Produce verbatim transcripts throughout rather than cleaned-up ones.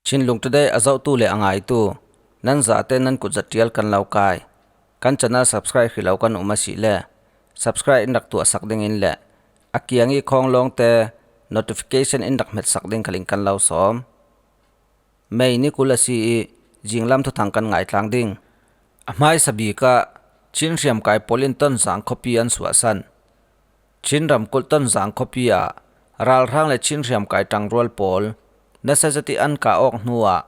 Chinlung Today a zohtu le a ngaitu nan zate nan kut zat tial kan lo kai. Kan channel subscribe hi lo kan um a si le subscribe in rak tuah sak ding in le a kiang i khawng lawngte notification in rak hmet sak ding ka ling kan lo sawm. May ni kul a si i zinglam thuthang kan ngai tlang ding. A hmaisa bik ah Chin hriamkai pawl in Tonzang khuapi an suahsan. Chin ramkulh Tonzang khuapi ah ralhrang le Chin hriamkai ṭangrual pawl nasa zet i an kah awk hnu ah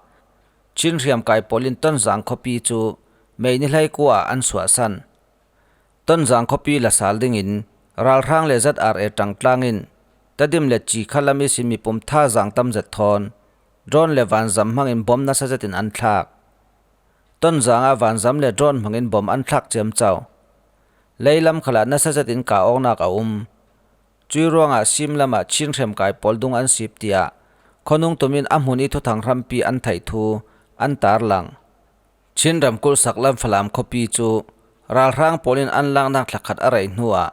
Chin hriamkai pawl in Tonzang khuapi cu May ni hleikua ah an suahsan. Tonzang khuapi la sal dingin ralhrang le Z R A ṭangtlang in Tedim le Cikha lam ihsin mipum thazaang tam zet thawn drone le vanzam hmangin bom nasa zet in an thlak. Tonzang ah vanzam le drone hmangin bom an thlak ciamco. Leilam khalah nasa zet in kah awknak a um. Cui ruangah Sim lamah Chin hriamkai pawl dung an sip, tiah khuanung tum in a hmun i thuthang hrampi an theih thu an tarlang. Chin ramkulh saklam Falam khuapi cu ralhrang pawl in an laknak thlakhat a rei hnuah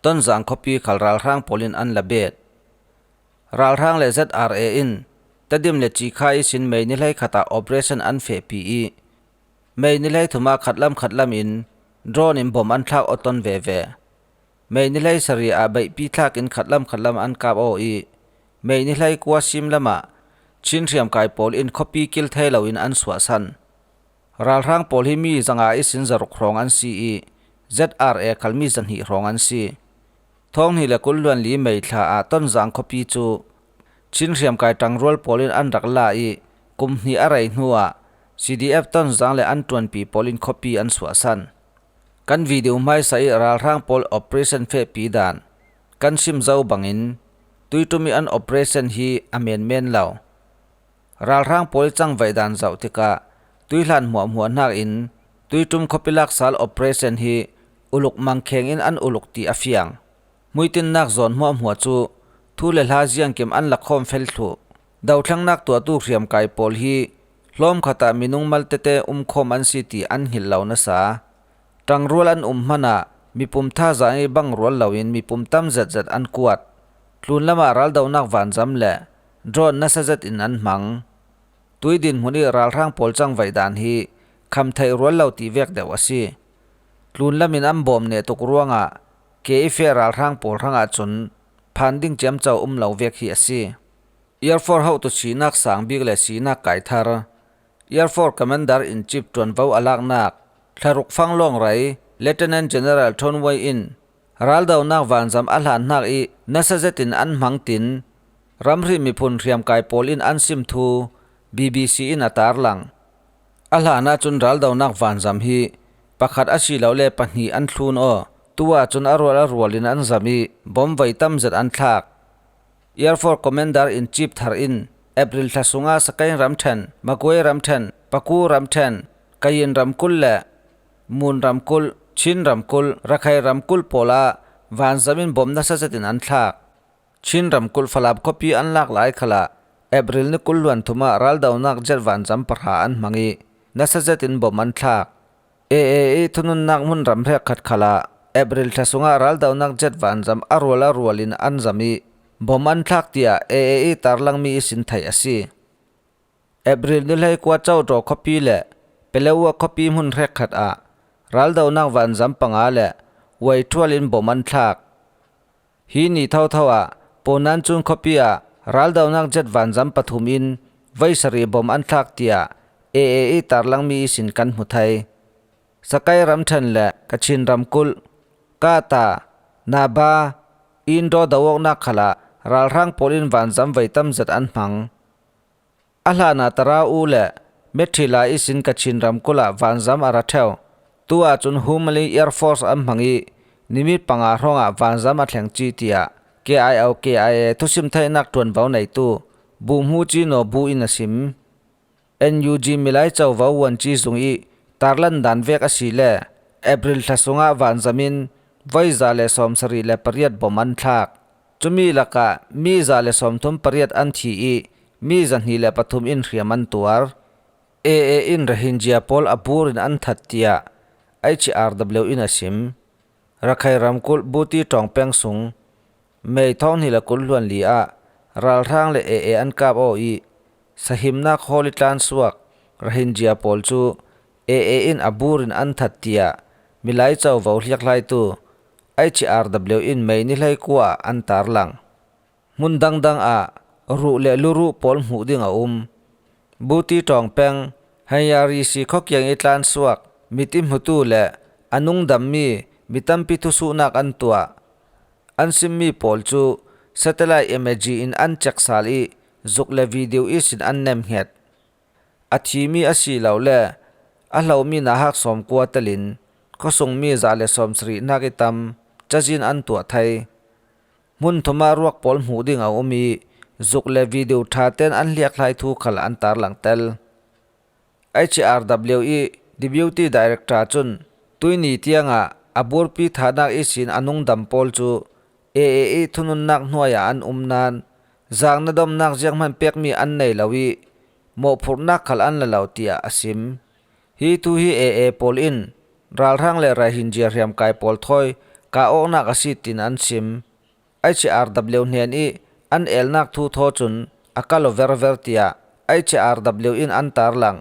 Tonzang khuapi khal ralhrang pawl in an la bet. Ralhrang le Z R A in Tedim le Cikha ihsin May ni hleikhat ah operation an fehpi i May ni hleithum ah khatlam khatlam in drone in bom an thlak aw ton veve. May ni hleisarih ah beihpi thlak in khatlam khatlam an kap aw i May ni hleikua Sim lamah Chin hriamkai pawl in khuapi kil thei loin an suahsan. Ralhrang pawl hi mi zanga ihsin zaruk hrawng an si i Z R A khal mi zahnih hrawng an si. Thawng hnih le kul hluan li May thla ah Tonzang khuapi cu Chin hriamkai ṭangrual pawl in an rak la i kum hnih a rei hnuah C D F Tonzang le an ṭuanpi pawl in khuapi an suahsan. Kan video hmaisa i ralhrang pawl operation fehpi dan kan sim zo bangin tuiṭum i an operation hi a menmen lo. Ralhrang pawl i cangvaih dan zoh tikah tuihlan hmuahhmuah hnakin tuiṭum khuapi laksal operation hi uluk mangkheng in an uluk ti a fiang. Muitinnak zawn hmuahhmuah cu thu le hla ziangkim an lakhawm fel thluh. Dothlennak tuahtu hriamkai pawl hi hlawm khat ah minung mal tete umkhawm an si ti an hngilh lo nasa. Ṭangrual an um hmanah mipum thazaang i bang rual loin mipum tam zetzet an kuat. Tlunlam ah raldonak vanzam le drone nasa zet in an hmang. Tui dinhmun i ralhrang pawl cangvaih dan hi kham theih rual lo ti vek deuh a si. Tlunlam in an bawm neh tuk ruangah ke i feh ralhrang pawl hrangah cun phan ding ciamco um lo vek hi a si. Air Force hotu sinak sang bik le sinak kai thar, Air Force Commander in Chief ṭuanvo a laknak thlaruk fanglawng rei Lieutenant General Thon Wai in raldonak vanzam a hlan hnak i nasa zetin an hmang tin ramhrih miphun hriamkai pawl in an sim thu B B C in a tarlang. A hlan ahcun raldonak vanzam hi pakhat a si lo le pahnih an thlun aw. Tu ahcun a rual a rual in an zam i bom voi tam zet an thlak. Air Force Commander in Chief thar in April thla sungah Sakain ramṭhen, Magway ramṭhen, Paku ramṭhen, Kayin ramkulh le Mun ramkulh, Chin ramkulh, Rakhine ramkulh pawl ah vanzam in bom nasa zetin an thlak. Chin ramkulh Falam khuapi an lak lai khalah April ni kul hluan thum ah raldonak jet vanzam pahra an hmang i nasa zetin bom an thlak. A A i thununnak hmun ram hrekkhat khalah April thla sungah raldonak jet vanzam a rual a rual in an zam i bom an thlak tiah A A i tarlangmi ihsin theih a si. April ni hleikua Cawdaw khuapi le Pelewa khuapi hmun hrekkhat ah raldonak vanzam panga le Waithual in bom an thlak. Hi ni thotho ah Ponancun khuapi ah raldonak jet vanzam pathum in voisarih bom an thlak tiah A A i tarlangmi ihsin kan hmu thei. Sakai ramṭhen le Kachin ramkulh, Kata, Naba, Indo do awknak khalah ralhrang pawl in vanzam voi tam zet an hmang. A hlanah Tarau le Methila ihsin Kachin ramkulh ah vanzam a ra ṭheu. Tu ahcun Humali Air Force an hmang i nimit panga hrawngah vanzam a thleng cih tiah K I O K I A thusim theihnak ṭuanvo neitu Buhmu Cino Bu in a sim. N U G Milai Covo Wuan Ci Zung i tarlan dan vek a si le April thla sungah vanzam in voi za le sawmsarih le pariat bom an thlak. Cumi lakah mi za le sawmthum pariat an thi i mi zahnih le pathum in hriam an tuar. A A in Rohingya pawl a bur in an that tiah H R W in a sim. Rakhine ramkulh Buti ṭawng peng sung May thawng hnih le kul hluan li ah ralhrang le A A an kap aw i Sahimnak hawl i tlansuak Rohingya pawl cu A A in a burin an that tiah milai covo hliaklaitu H R W in May ni hleikua ah an tarlang. Hmun dangdang ah ruh le luruh pawl hmuh ding a um. Buti ṭawng peng Hayarisi khuakiang i tlansuak miti hmutu le a nungdammi mi tampi thusuhnak an tuah. An simmi pawl cu satellite imagery in an check sal i zuk le video ihsin an nemhnget. A thimi a si lo le a hlomi nauhak sawmkua telin khuasungmi za le sawmsarih hnak i tam cazin an tuah thei. Hmun thumah ruak pawl hmuh ding a um i zuk le video ṭha ten an hliaklai thu khal an tarlang tel. H R W i Deputy Director cun tuihni tiangah a burpi thanak ihsin a nungdam pawl cu A A i thununnak hnuai ah an um nain zang na domnak zianghman pekmi an nei lo i mawhphurhnak khal an la lo tiah a sim. Hi thu hi A A pawl in ralhrang le Rohingya hriamkai pawl thawi kah awknak a si tiin an sim. H R W hnen i an elnak thu thaw cun a kal aw verver tiah H R W in an tarlang.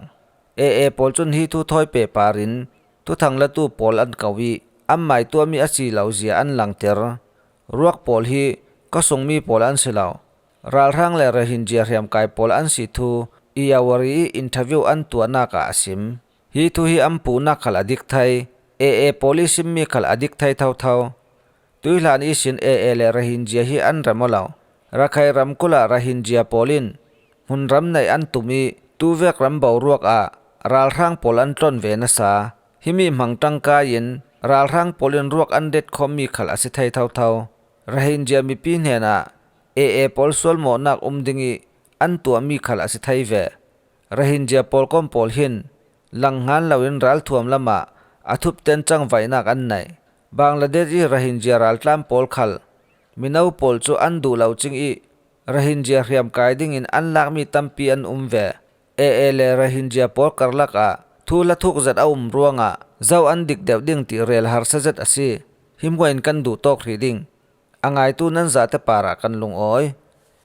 A A pawl cun hi thu thawi pehpar in thuthang latu pawl an ko i anmai tuahmi a si lo zia an langter. Ruak pawl hi khuasungmi pawl an si lo, ralhrang le Rohingya hriamkai pawl an si thu Irrawaddy i interview an tuahnak ah a sim. Hi thu hi an puhnak khal a dik thei, A A pawl i simmi khal a dik thei thotho. Tuihlan ihsin A A le Rohingya hi an rem aw lo. Rakhine ramkulh ah Rohingya pawl in hmunram neih an tum i tuvek ram boruak ah ralhrang pawl an tlawn ve nasa. Himi hmang ṭangkai in ralhrang pawl in ruak an detkhawmmi khal a si thei thotho. Rohingya mipi hnenah A A pawl sualmawhnak um ding i an tuahmi khal a si thei ve. Rohingya pawlkom pawl hin langhngan loin ralthuam lamah a thupten cangvaihnak an neih. Bangladesh i Rohingya raltlan pawl khal mino pawl cu an duh lo cing i Rohingya hriamkai dingin an lakmi tampi an um ve. A A le Rohingya pawl karlak ah thu hla thuk zet a um ruangah zo an dik deuh ding ti rel harsa zet a si. Hi hmuah in kan duh tawk hrih ding. A ngaitu nan zate parah kan lungawi.